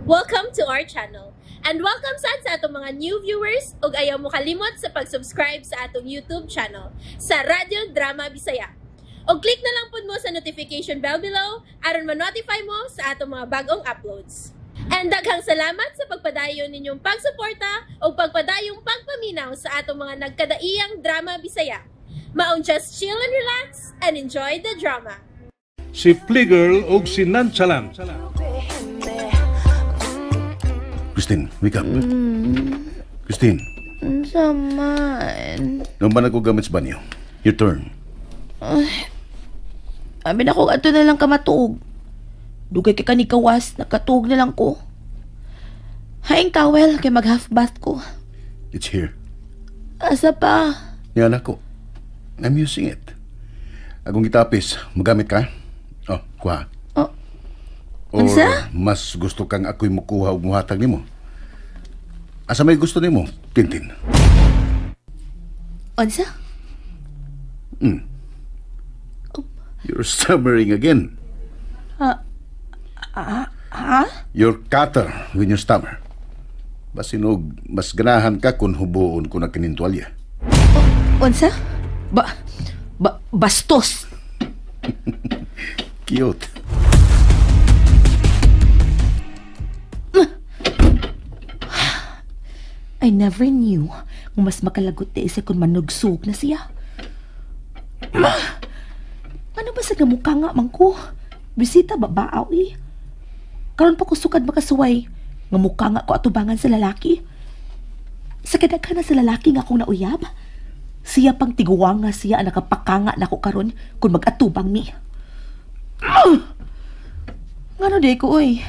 Welcome to our channel. And welcome sad sa atong mga new viewers ug ayaw mo kalimot sa pag-subscribe sa atong YouTube channel sa Radyo Drama Bisaya. Og click na lang pud mo sa notification bell below aron ma-notify mo sa atong mga bagong uploads. And daghang salamat sa pagpadayon ninyong pagsuporta ug pagpadayong pagpaminaw sa atong mga nagkadaiyang drama Bisaya. Maong just chill and relax and enjoy the drama. Si Fligger ug si Nonchalant. Christine, wake up. Christine, Unsa man? Naman ako gamit sa banyo. Your turn. Abi na ko ato na lang ka matuog. Dugay kay kani kawas, nakatuog na lang ko. Haing towel kay mag half bath ko. It's here. Asa pa? Yan ako. I'm using it. Akong gitapis, magamit ka? Oh, kuha. Oh. Or Unsa? Mas gusto kang ako'y mukuha og muhatag nimo? Asa may gusto nimo? Tintin. Unsa? You're stammering again. Ha? You're cutter when you stammer. Basinog, mas ganahan ka kung hubuon ko na kining tuwalya. Unsa? Ba bastos. Cute. I never knew nga mas makalagot di isa kung manugsug na siya. Ma! Ano ba sa gamukha nga man ko? Bisita ba baaw eh? Karon pa ko sukad makasuway nga mukha nga ko atubangan sa lalaki. Sa kadaghan na sa lalaki nga akong nauyab. Siya pang tiguwang nga siya ang nakapakanga nako karon kung mag-atubang ni. Ngano di ko oy?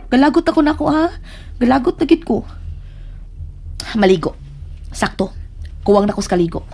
Galagot ako nako ha. Galagot na gid ko. Maligo. Sakto. Kuwang na ko sa kaligo.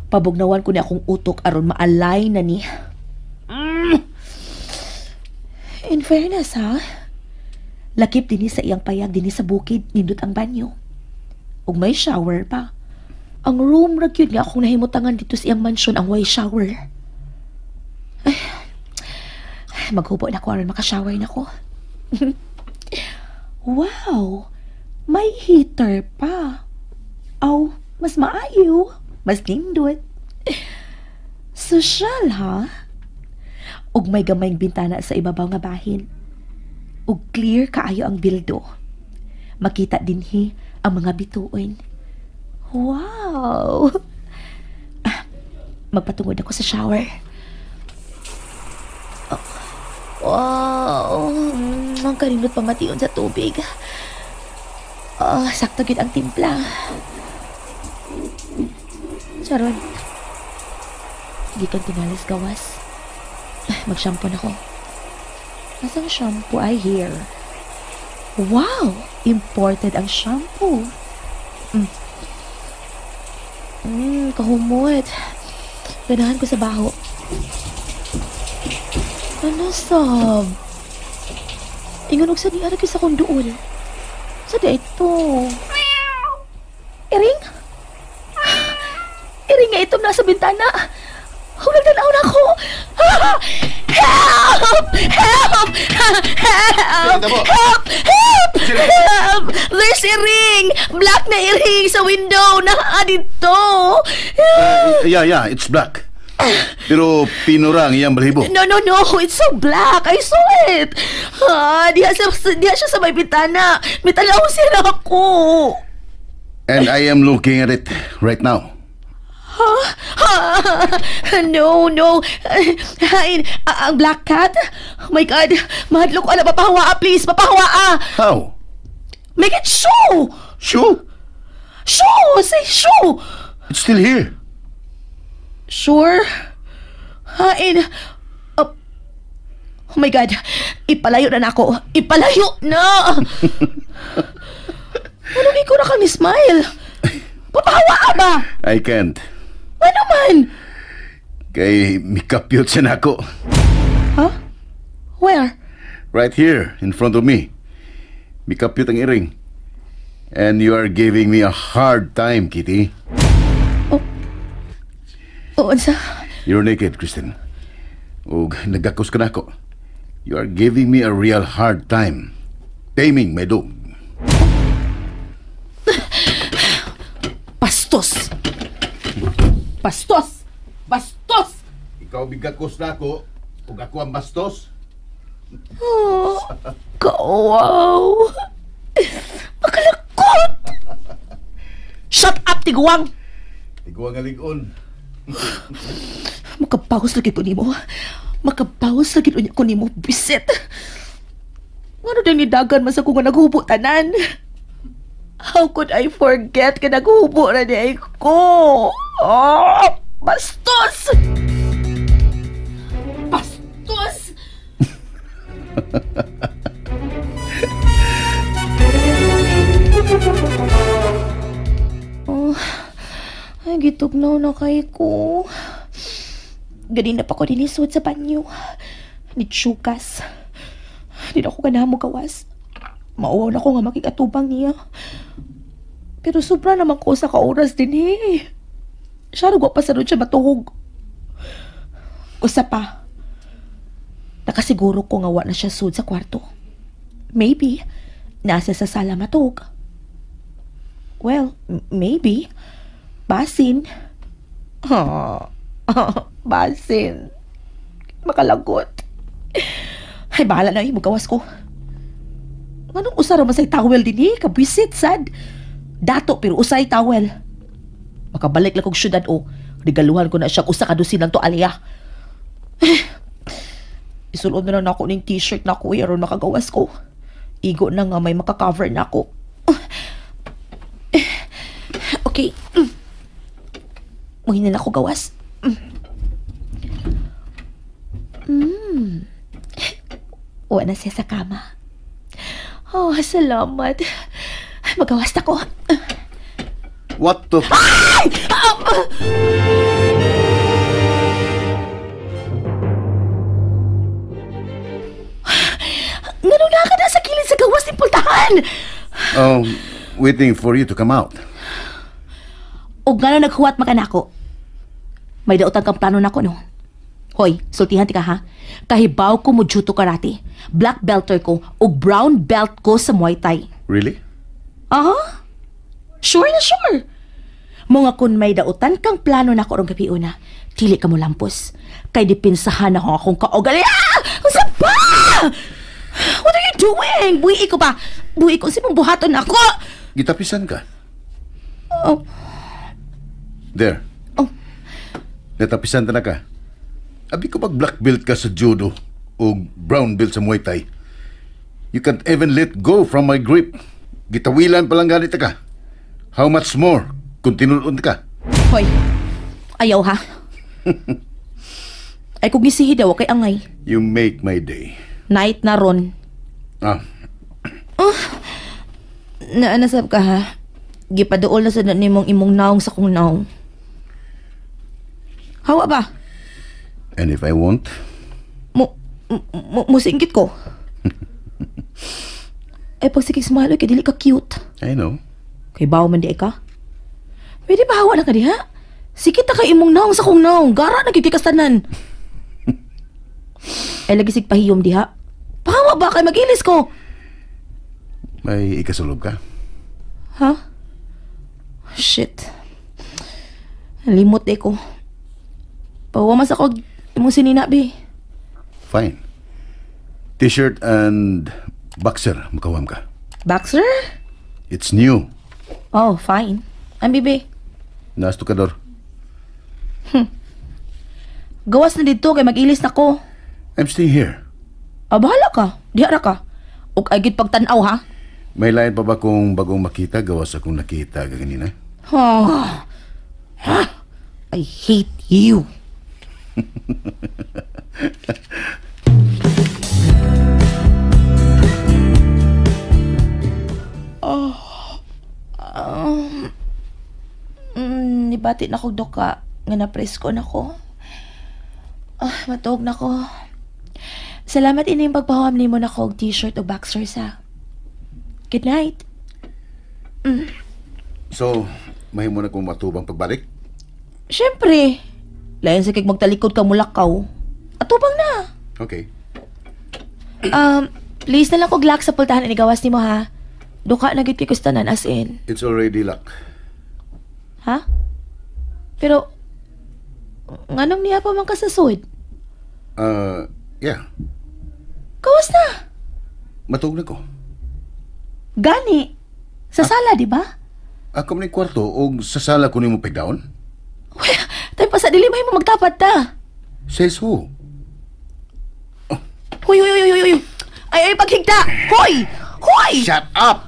Pabugnawan ko ni akong utok aron maalay na ni. In fairness ha, lakip dinhi sa iyang payag dinhi sa bukid, nindot ang banyo. Ug may shower pa. Ang room ra gyud nga akong nahimutangan dito sa iyang mansion ang way shower. Ay, maghubo na ko aron maka-shower na ko. Wow! May heater pa. Aw, mas maayo. Mas nindot. Social, ha? Ug may gamayng bintana sa ibabaw nga bahin. Ug clear kaayo ang bildo. Makita dinhi ang mga bituon. Wow! Ah, magpatungod ako sa shower. Oh. Wow! Ang kanindot pamation sa tubig. Ah, sakto gid ang timpla. Charon. Gikan tingalis gawas. Ah, mag-shampoo na ko. Asang shampoo ay here? Wow! Imported ang shampoo. Kahumot. Ganahan ko sa baho. Ano sab? Ingon og sa di ara sa akong duol. Sa di ito. Iring? Iring nga itom nasa bintana. Huwag tanaw na ako. Help! Help! Help! Help! Help! Help! There's a ring! Black na iring sa window! Naa dito! Yeah, it's black. Pero pinura ang iyang balahibo. No. It's so black. I saw it. Ah, diha siya sa may bintana. Mitalaw siya na ako. And I am looking at it right now. No. Hain, ang black cat? Oh my God. Mahadlok ko. Ala, papahawa, please. Papahawa. How? Make it show. Shoo! Shoo! Say shoo! It's still here. Sure? Hain. Oh, oh my God. Ipalayo na nako. Ipalayo na! Anong ikaw na kang smile? Papahawa ka ba? I can't. Ano man? Kay mikapyot siya nako. Huh? Where? Right here, in front of me. Mikapyot ang iring. And you are giving me a hard time, Kitty. Oh, unsa? You're naked, Kristen. Ug nagakos ka nako. You are giving me a real hard time. Taming my dog. Bastos! Bastos! Bastos! Ikaw bigakos na ako, ug ako ang bastos. Oh, kawaw! Makalakot! Shut up, tiguang! Tiguang alig-on. Makabawas lagi ko nimo. Makabawas lagi ko nimo, bisit. Ngano din ni dagan man sa ko nga naghubo tanan? How could I forget ka naghubo na di ko? Oh, bastos! Bastos! Oh, ay, gitugnaw na kay ko. Ganin na pa ko dinisod sa banyo. Ni Chukas. Di na ako ganahan mo gawas. Mauwaw na ko nga makikatubang niya. Pero sobra naman ko sa kaoras din eh. Siya nagwa pa sa siya matuhog. Usa pa. Nakasiguro ko nga wa na siya sud sa kwarto. Maybe, nasa sa sala matuhog. Well, maybe. Basin. Oh, basin. Makalagot. Ay, bahala na eh. Magawas ko. Anong usara man sa'y towel din eh? Kabwisit, sad. Dato, pero usay towel. Makabalik lang kong syudad o. Regaluhan ko na siya usa ka dosin ng tualya. Isulod na lang ako ng t-shirt na ko. Aron makagawas ko. Igo na nga may makakover na ako. Okay. Muhin na ako gawas. Uwa na siya sa kama. Oh, salamat. Magawas na ko. What the... Ay! Ngano na ka na sa kilid sa gawas ni pultahan? Waiting for you to come out. O gano'n naghuwat makanako? May dautan kang plano nako, no? Hoy, sultihan ti ka ha? Kahibaw ko mo judo karate. Black belter ko o brown belt ko sa Muay Thai. Really? Aha. Sure na sure. Mga kun may dautan kang plano nako rong gabi una, dili ka mo lampos. Kay dipinsahan ako akong kaogali. Ah! Unsa ba? What are you doing? Buhi ko pa. Buhi ko. Unsa mong buhaton ako? Gitapisan ka. Oh. There. Oh. Natapisan ta na ka. Abi ko pag black belt ka sa judo o brown belt sa Muay Thai. You can't even let go from my grip. Gitawilan pa lang ganit ka. How much more kung tinuon ka? Hoy, ayaw ha? Ay kung gisihi daw, kay angay. You make my day. Night na ron. Ah. Oh, naanasab ka ha? Gipaduol na sa nimong imong naong sa kong naong. Hawa ba? And if I won't? Musingkit ko. Ay, pagsikig smile, kay dili ka cute. I know. Kay bawo man di ka. Pwede ba hawa na ka diha? Sikit na kay imong naong sa kong naong. Gara na kikikastanan. Ay, lagi sig pahiyom diha. Pahawa ba kay mag-ilis ko? May ikasulog ka? Ha? Shit. Limot eh ko. Pahawa mas ako imong sinina, be. Fine. T-shirt and boxer, makawam ka. Boxer? It's new. Oh, fine. I'm bibi. Nasto ka, Dor. Gawas na dito kay mag-ilis na ko. I'm staying here. Ah, bahala ka. Diha ra ka. Ug ay gid pagtan-aw, ha? May lain pa ba kung bagong makita gawas akong nakita kaganina? Oh. I hate you. Oh. Nibati na kog duka nga napresko na ko. Matuog na ko. Salamat ining pagpahawam nimo na kog t-shirt o boxers ha. Good night. So, mahimo na kong matubang pagbalik? Siyempre. Lain sa kig magtalikod ka mulakaw. Atubang na. Okay. Please na lang kog lock sa pultahan ini gawas nimo ha. Duka na gyud kay kustanan as in. It's already locked. Ha? Pero nganong niya pa man ka sa sud? Yeah. Gawas na. Matug na ko. Gani. Sa sala, di ba? Ako man kwarto og sa sala ko nimo pigdaon. Well, tayo pa sa dili may mo magtapat ta. Says who? Hoy, hoy, hoy, hoy, hoy. Ay, ay, paghigda! Hoy! Hoy! Shut up!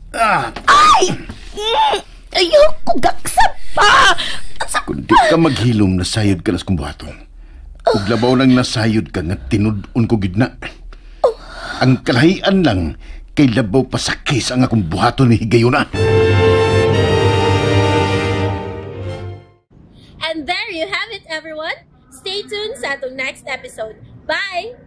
Ah, Ay! Ayoko, gaksa pa! Kung di ka maghilom, nasayod ka nas kong buhaton. Ug labaw nang nasayod ka nga tinud-on ko gid na. Ang kalahian lang kay labaw pasakis ang akong buhaton ni higayuna. And there you have it, everyone. Stay tuned sa atong next episode. Bye!